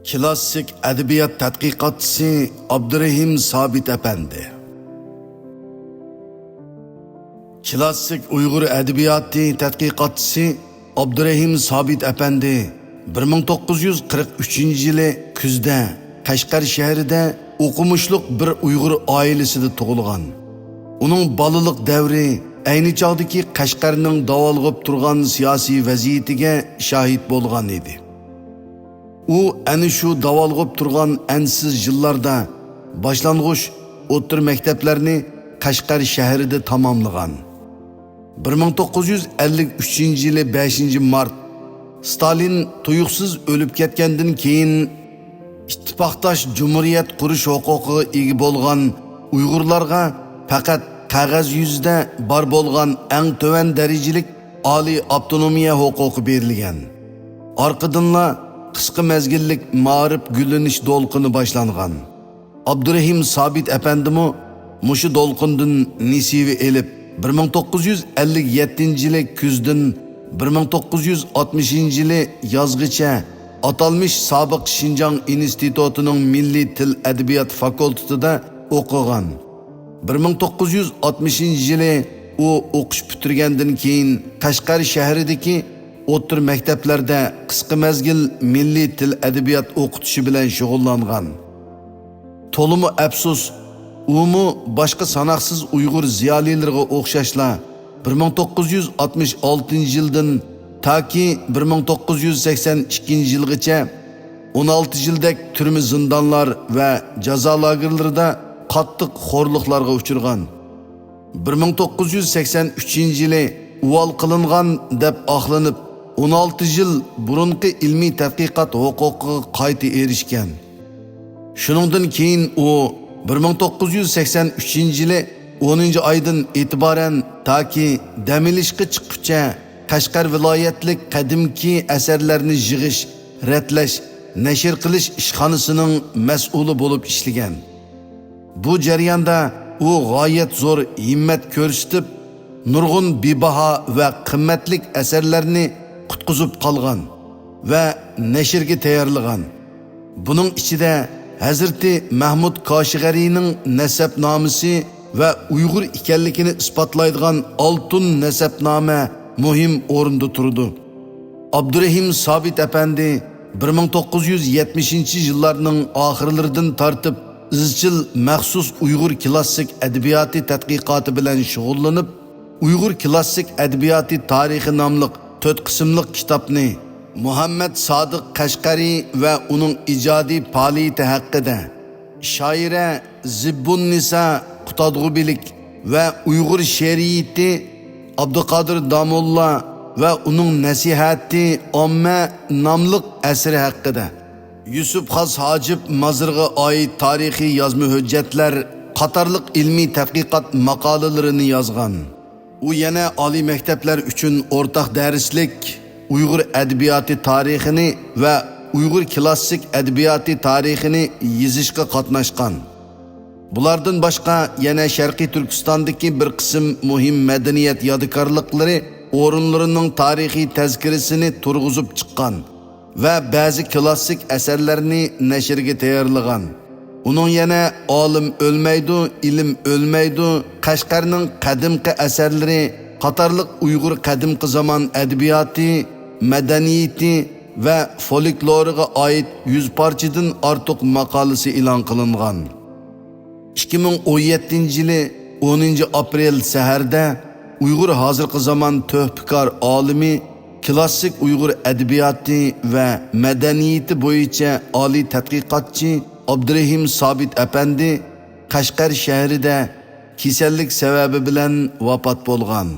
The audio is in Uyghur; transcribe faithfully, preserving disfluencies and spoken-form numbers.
كلاسسىك ئەدەبىيات تەتقىقاتچىسى ئابدۇرېھىم سابىت ئەپەندى. كلاسسىك ئۇيغۇر ئەدەبىياتى تەتقىقاتچىسى ئابدۇرېھىم سابىت ئەپەندى بىر مىڭ توققۇز يۈز قىرىق ئۈچىنچى يىلى كۈزدە قەشقەر شەھىرىدە ئوقۇمۇشلۇق بىر ئۇيغۇر ئائىلىسىدە تۇغۇلغان. ئۇنىڭ بالىلىق دەۋرى ئەينى چاغدىكى قەشقەرنىڭ داۋالغۇپ تۇرغان سىياسىي ۋەزىيىتىگە شاھىت بولغان ئىدى. ئۇ ئەنە شۇ داۋالغۇپ تۇرغان ئەنسىز يىللاردا باشلانغۇچ، ئوتتۇرا مەكتەپلەرنى قەشقەر شەھىرىدە تاماملىغان. بىر مىڭ توققۇز يۈز ئەللىك ئۈچىنچى يىلى بەشىنچى مارت، ستالىن تۇيۇقسىز ئۆلۈپ كەتكەندىن كېيىن، ئىتتىپاقداش جۇمھۇرىيەت قۇرۇش ھوقۇقىغا ئىگە بولغان ئۇيغۇرلارغا پەقەت قەغەز يۈزىدە بار بولغان ئەڭ تۆۋەن دەرىجىلىك ئالىي ئاپتونومىيە ھوقۇقى بېرىلگەن. ئارقىدىنلا قىسقا مەزگىللىك مائارىپ گۈللىنىش دولقۇنى باشلانغان. ئابدۇرېھىم سابىت ئەپەندىمۇ مۇشۇ دولقۇندىن نېسىۋە ئېلىپ، بىر مىڭ توققۇز يۈز ئەللىك يەتتىنچى يىلى كۈزدىن بىر مىڭ توققۇز يۈز ئاتمىشىنچى يىلى يازغىچە ئاتالمىش سابىق شىنجاڭ ئىنستىتۇتىنىڭ مىللىي تىل ئەدەبىيات فاكۇلتېتىدا ئوقۇغان. بىر مىڭ توققۇز يۈز ئاتمىشىنچى يىلى ئۇ ئوقۇش پۈتتۈرگەندىن كېيىن، قەشقەر شەھىرىدىكى ئوتتۇرا مەكتەپلەردە قىسقا مەزگىل مىللىي تىل ئەدەبىيات ئوقۇتۇشى بىلەن شۇغۇللانغان. تولىمۇ ئەپسۇس، ئۇمۇ باشقا ساناقسىز ئۇيغۇر زىيالىيلىرىغا ئوخشاشلا، بىر مىڭ توققۇز يۈز ئاتمىش ئالتىنچى يىلدىن تاكى بىر مىڭ توققۇز يۈز سەكسەن ئىككىنچى يىلغىچە ئون ئالتە يىلدەك تۈرمە زىندانلار ۋە جازا لاگېرلىرىدا قاتتىق خورلۇقلارغا ئۇچرىغان. بىر مىڭ توققۇز يۈز سەكسەن ئۈچىنچى يىلى ئۇۋال قىلىنغان دەپ ئاقلىنىپ، ئون ئالتە يىل بۇرۇنقى ئىلمىي تەتقىقات ھوقۇقىغا قايتا ئېرىشكەن. شۇنىڭدىن كېيىن ئۇ بىر مىڭ توققۇز يۈز سەكسەن ئۈچىنچى يىلى ئونىنچى ئايدىن ئېتىبارەن تاكى دەم ئېلىشقا چىققۇچە قەشقەر ۋىلايەتلىك قەدىمكى ئەسەرلەرنى يىغىش، رەتلەش، نەشر قىلىش ئىشخانىسىنىڭ مەسئۇلى بولۇپ ئىشلىگەن. بۇ جەرياندا ئۇ غايەت زور ھىممەت كۆرسىتىپ، نۇرغۇن بىباھا ۋە قىممەتلىك ئەسەرلەرنى قۇتقۇزۇپ قالغان ۋە نەشرگە تەييارلىغان. بۇنىڭ ئىچىدە ھەزرىتى مەھمۇد كاشىغەرىنىڭ نەسەبنامىسى ۋە ئۇيغۇر ئىكەنلىكىنى ئىسپاتلايدىغان ئالتۇن نەسەبنامە مۇھىم ئورۇندا تۇرىدۇ. ئابدۇرېھىم سابىت ئەپەندى بىر مىڭ توققۇز يۈز يەتمىشىنچى يىللارنىڭ ئاخىرلىرىدىن تارتىپ ئىزچىل مەخسۇس ئۇيغۇر كلاسسىك ئەدەبىياتى تەتقىقاتى بىلەن شۇغۇللىنىپ، ئۇيغۇر كلاسسىك ئەدەبىياتى تارىخى ناملىق تۆت قىسىملىق كىتابنى، مۇھەممەد سادىق قەشقەرى ۋە ئۇنىڭ ئىجادىي پائالىيىتى ھەققىدە، شائىرە زىببۇننىسا قۇتادغۇبىلىك ۋە ئۇيغۇر شېئىرىيىتى ئابدۇقادىر داموللا ۋە ئۇنىڭ نەسىھەتى ئاممە ناملىق ئەسىرى ھەققىدە، يۈسۈپ خاس ھاجىپ مازىرىغا ئائىت تارىخىي يازما ھۆججەتلەر قاتارلىق ئىلمىي تەتقىقات ماقالىلىرىنى يازغان. ئۇ يەنە ئالىي مەكتەپلەر ئۈچۈن ئورتاق دەرسلىك ئۇيغۇر ئەدەبىياتى تارىخىنى ۋە ئۇيغۇر كلاسسىك ئەدەبىياتى تارىخىنى يېزىشقا قاتناشقان. بۇلاردىن باشقا، يەنە شەرقىي تۈركىستاندىكى بىر قىسىم مۇھىم مەدەنىيەت يادىكارلىقلىرى ئورۇنلىرىنىڭ تارىخىي تەزكىرىسىنى تۇرغۇزۇپ چىققان ۋە بەزى كلاسسىك ئەسەرلەرنى نەشرگە تەييارلىغان. ئۇنىڭ يەنە ئالىم ئۆلمەيدۇ، ئىلىم ئۆلمەيدۇ، قەشقەرنىڭ قەدىمكى ئەسەرلىرى قاتارلىق ئۇيغۇر قەدىمكى زامان ئەدەبىياتى، مەدەنىيىتى ۋە فولكلورىغا ئائىت يۈز پارچىدىن ئارتۇق ماقالىسى ئېلان قىلىنغان. ئىككى مىڭ ئون يەتتىنچى يىلى ئونىنچى ئاپرېل سەھەردە ئۇيغۇر ھازىرقى زامان تۆھپىكار ئالىمى، كلاسسىك ئۇيغۇر ئەدەبىياتى ۋە مەدەنىيىتى بويىچە ئالىي تەتقىقاتچى ئابدۇرېھىم سابىت ئەپەندى قەشقەر شەھىرىدە كېسەللىك سەۋەبى بىلەن ۋاپات بولغان.